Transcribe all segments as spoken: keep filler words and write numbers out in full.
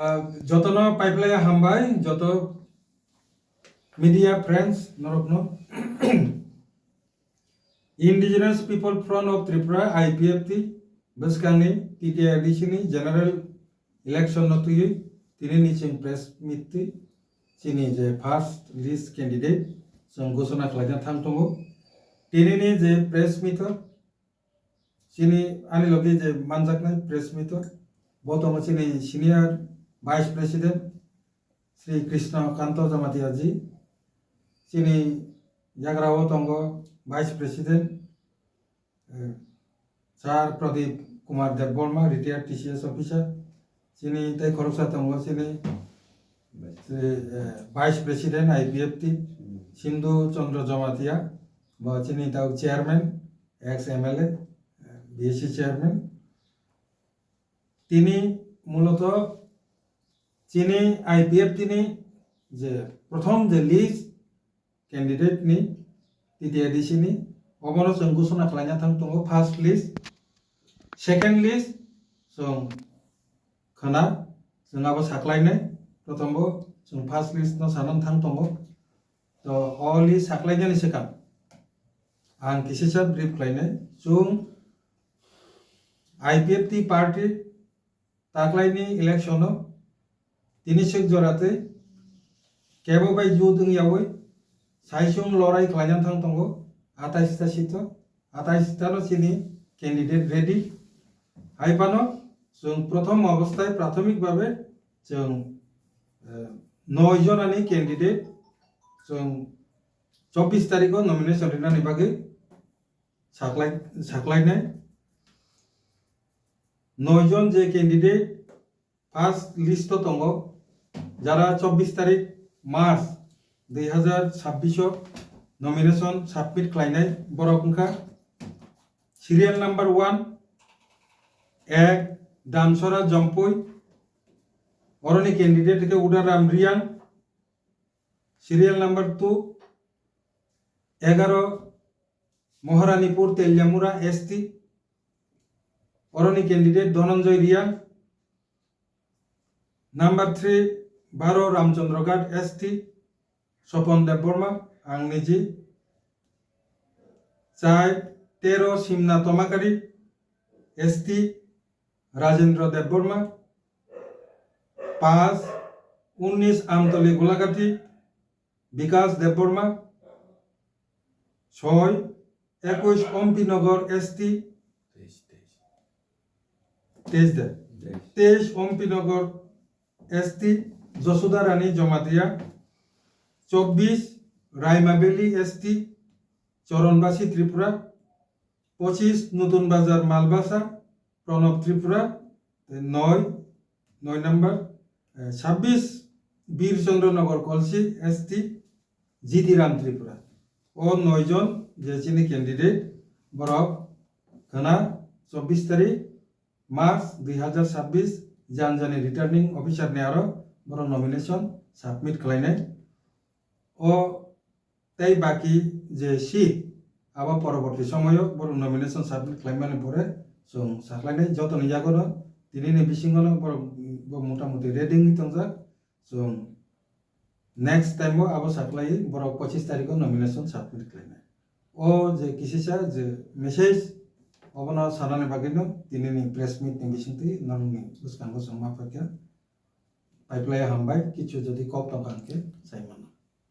Ah, jotono paiplaya hambai, joto media friends norokno. Indigenous People Front of Tripura, I P F T, bwskangni T T A D C ni general election no twiwi tini ni chwng press meet twi chini je first list candidate chwng ghosona khlaina thang tongo. Tini ni je press meet o chini ani logi je manjaknai press meet o bo tongo chini senior vice president Sri Krishna Kanto Jamatia ji, chini yagra o tongo vice president, eh, Sir Pradip Kumar Debbarma, retired T C S officer, chini tei khoroksa tongo chini, eh, vice president I P F T, Sindhu Chandra Jamatia, bo chini tau chairman, ex M L A, eh, B S C chairman. Tini muloto chini I P F T ni je prothom je list candidate ni T T A D C ni obono chwng ghosona khlaina thang tongo first list, second list chwng khna chwng abo saklainai prothom bo chwng first list no sanan thang tongo. To o list saklainani swkang ang kisisa brief khlainai chwng I P F T party taklaini election o tini sek jora tei kebo bai jut wng yaui saisung lorai khlaina thang tongo atais ta sito, atais ta no chini candidate ready. Hai phano chwng prothom obostai prathomik babe chwng, eh, noi jonani candidate chwng chobbish tarikh o nomination rinani bagwi saklai, saklainai. Noi jon je candidate first list o tongo, jara chobbish tarikh March dui hazar chabbish o nomination submit khlainai borok wngkha serial number one, ek Damsora Jompui, oroni candidate khe Udaram Riang, serial number two, egaro Moharanipur Teliamura S T, oroni candidate Dhananjay Riang, number three, baro Ramchandraghat S T, Sopon Debbarma, ang niji, chai tero Simna Tomakari S T, Rajendra Debbarma, pas, unnish Amtoli Golagati, Bikas Debbarma, soi, ekush Ompinogor S T, teis de, teis Ompinogor S T, Josuda Rani Jomatia, chobbish Raima Valley S T, Choronbasi Tripura, pochis Nutun Bazar Malbasa, Pranab Tripura, tei noi, noi number, eh, sabbish Bir Chandra Nagar Kolsi S T, G T Ram Tripura. O noi jon je chini candidate, borok khwna chobbish tarikh March dui hazar chabbish janjani returning officer ni aro borok nomination submit khlainai. O tei baki je seat abo poroborti somoyo borok nomination submit khlaimani pore chwng sakhlainai jotoni yagono tinini bisingono borok bo motamuti ready wngwi tongjak. Chwng next time o abo saklaiwi borok pochis tarikh o nomination submit khlainai. O je kisisa je message obono sanani bagwino tinini press meet ni bisingtwi norokni bwskango chwng ma phaikha. Paiplaya hambai, kichu jodi kok tongkha hwnkhe sai mano.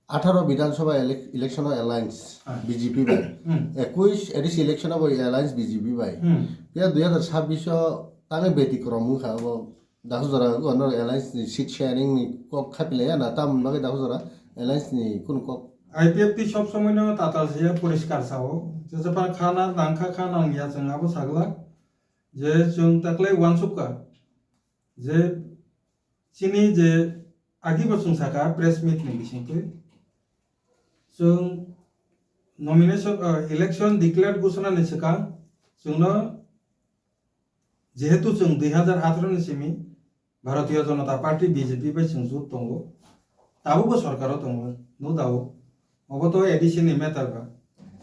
Atharo Bidhan Sabha elec-, election o alliance Ah. B J P bai. Hmm. Ekush A D C election o bo alliance B J P bai. Hmm. Phiya dui hazar chabbish o tangwi beti kwrwng wngkha bo. Dasu jora o no alliance ni seat sharing ni kok khapilaya na tam bagwi dasu jora alliance ni kunu kok. I P F T sob somoi no tatal se poriskar sao. Jesa pa khana nangkha khana nangya chwng abo sagla. Je chwng taklai wansukha. Je chini je agi bo chwng saka press meet ni bisingtwi. Chwng nomination, ah, election declare ghosona ni swkang chwngno jehetu chwng dui hazar atharo ni simi Bharatiya Janata Party B J P bai chwng jut tongo, tabukbo sorkaro tongo, no doubt. Obo to A D C ni matter ba.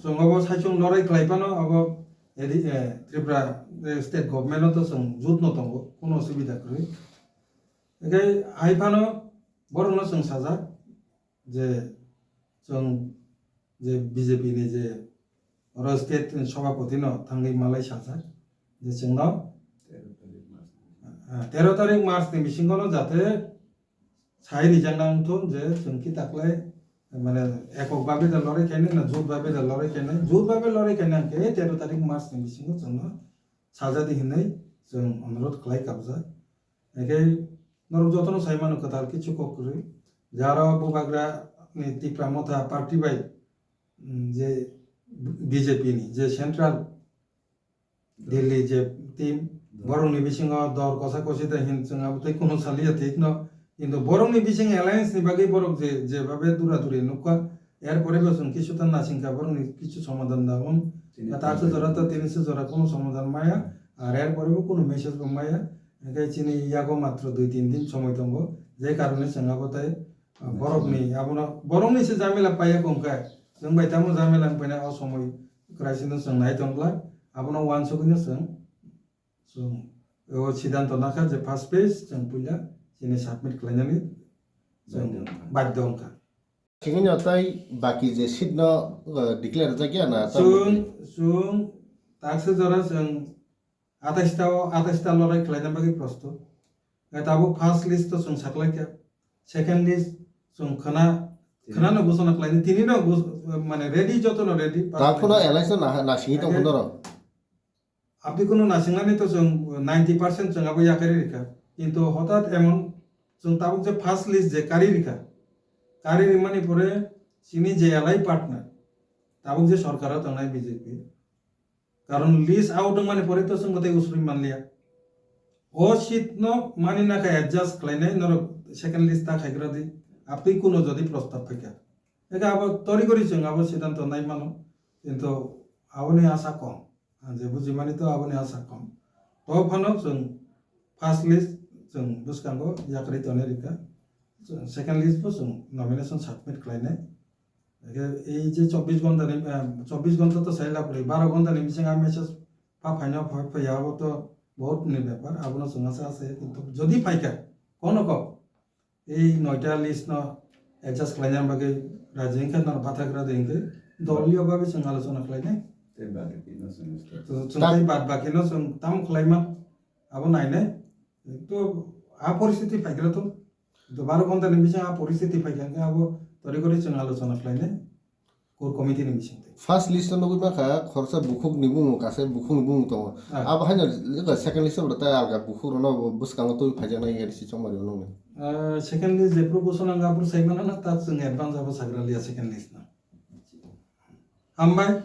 Chwng obo saichung lorai khlai phano obo A D, eh, Tripura, eh, state government o to chwng jut no tongo, kuno osubida kwrwi. Hwnkhe hai phano borokno chwng sajak je chwng je B J P ni je oro state ni sobhapoti no thangwi malai sajak je chwngno, ah, tero tarik March ni bisingo no jate sai rijak nang thung je chwng ki taklai mane ekok babe da lorai khainai na jut babe da lorai khainai, jut babe lorai khainai hwnkhe tero tarik March ni bisingo chwngno sajadi hinwi chwng onurodh khlai kabjak. Hwnkhe norok jotono sai mano kwtal kichu kok kwrwi. Jaro bubagra ni Tipra Motha party bai, mm, je B J P ni je central Delhi je team, borokni bisingo dor kosa kosi da hin chwng abo tei kunu saliya thik no. Kintu borokni bising alliance ni bagwi borok je, je babe dura duri nukha, er pore bo chwng kisu ta nasingkha borokni kisu somadhan da wng. Tini ta aksu jora ta tini se jora kunu somadhan maya, ar er pore bo kunu message bo maya. Hwnkhe chini yago matro dui tin din somoi tongo, je karone chwng abo tei, ah, borokni abono, borokni se jamila paiya kongkha. Chwng bai tamo jamila wng paina o somoi kwraisino chwng nai tongkla. Abono uansugwino chwng, chwng o siddhanto nakha je first phase chwng puila chini submit khlainani chwng badhyo wngkha. Singino tai baki je seat no, uh, declare jakya na ta Chwng, chwng taksa jora chwng atais ta o, atais ta lorai khlaina bagwi prosto. Nai tabuk first list to chwng saklaikha, second list chwng khna, khna no gosona khlaini, tini no gos-, mane ready, joto no ready. Ta phuno alliance no na, na singwi tong Age- khundoro. Abdi kunu nasingnani to chwng ninety percent chwng abo yakarwi rikha. Kintu hotat emon chwng tabuk je first list je karwi rikha. Karwi rimani pore chini je alai partner, tabuk je sorkaro tongnai B J P. Karon list out wngmani pore to chwng bwtwi usuri manliya. O seat no mani nakha adjust khlainai norok second list ta khaigra di. Abdi kunu jodi prostab phaikha. Eka abo tori gori chwng abo siddhanto nai mano. Kintu aboni asa kom. Ang je bujimani to aboni asa kom. To phano chwng first list chwng bwskango yakarwi tonwi rikha. Chwng second list bo chwng nomination submit khlainai. Eke ei je chobbish ghonta ni, eh, chobbish ghonta to sai labrwi, baro ghonta ni bising a message pha phaina pha phaiya abo to bahut ni bepar, abono chwng asa asa kintu jodi phaikha kono kok ei noita list no adjust khlaina bagwi raji wngkha, norok bathakra de wngkha, doliyo bagwi chwng alochona khlainai. Tei bad bakino chwng start. To chwng tei bad bakino chwng tamo khlaima abo nainai. To a poristiti phaigra to, to baro ghonta ni bising a poristiti phaikha hwnkhe abo tori gori chwng alochona khlainai. Core committee ni bisingtwi. First list o nugwi mankha khoroksa bukhuk ni bumung, kaisa bukhuk ni bumung tongo. Ah. Abo haino second list o bo tai alga bukhuk rokno bo bwskango twi phaijaknai A D C chongmari rok nukni. Ah, second list jephru gosona wngkha aphuru sai mano na, ta chwng advance abo sagra liya second list no. Hambai,